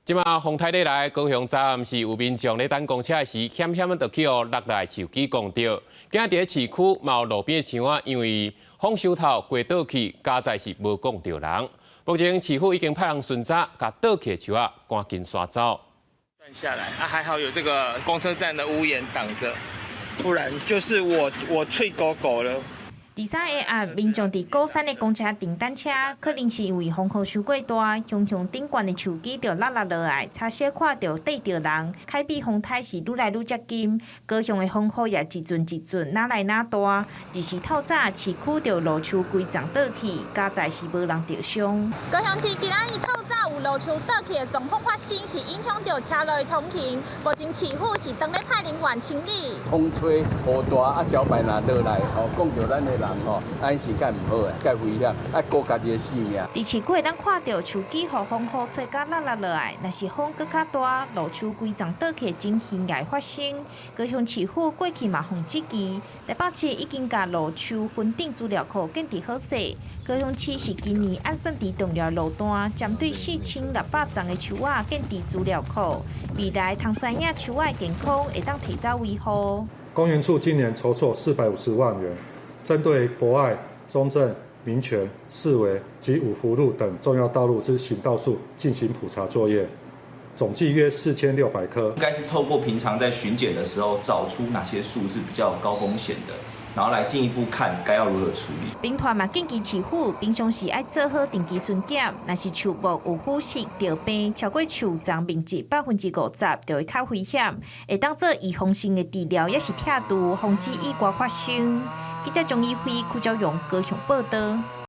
這馬風颱咧來，高雄昨暗時有民眾咧等公車的時，險險就去予落來樹枝摃著。今仔佇市區嘛有路邊的樹仔，因為風傷透規倒去，佳哉是無摃著人。目前市府已經派人巡查，共倒去的樹仔趕緊徙走。斷下來啊，還好有這個公車站的屋檐擋著，不然就是我脆狗狗了。佇三下暗，民眾佇鼓山的公車站等車，可能是因為風雨傷過大，雄雄頂懸的樹枝就落落落來，差小可就硩著人。海比風颱是愈來愈接近，高雄的風雨也一陣一陣，愈來愈大。日時透早，市區就路樹規叢倒去，佳哉是無人著傷。高雄市今仔日透早有路樹倒去的狀況發生，是影響著車路的通行。目前市府是當咧派人員清理。風吹雨大啊，招牌若落來吼，摃著咱的人吼，按呢是較毋好的，較危險，愛顧家己的性命。佇市區會當看著樹枝予風雨吹甲落落落來，若是風閣較大，路樹規叢倒去的情形也會發生。高雄市府過去嘛予質疑，台北市已經共路樹分等資料庫建置好勢。高雄市是今年按算佇重要路段，針對4600叢的樹仔建置資料庫，未來通知影樹仔的健康會當提早維護。公園處今年籌措450萬元，針對博愛、中正、民權、四維及五福路等重要道路之行道樹進行普查作業，總計約4600棵。應該是透過平常在巡檢的時候，找出哪些樹是比較高風險的，然後來進一步看該要如何處理。兵團嘛建議市府平常時愛做好定期巡檢，若是樹木有腐蝕、著病，超過樹叢面積50%，就會較危險，會當做預防性的治療，抑是拆除，防止意外發生。記者張怡輝、柯昭榮高雄報導。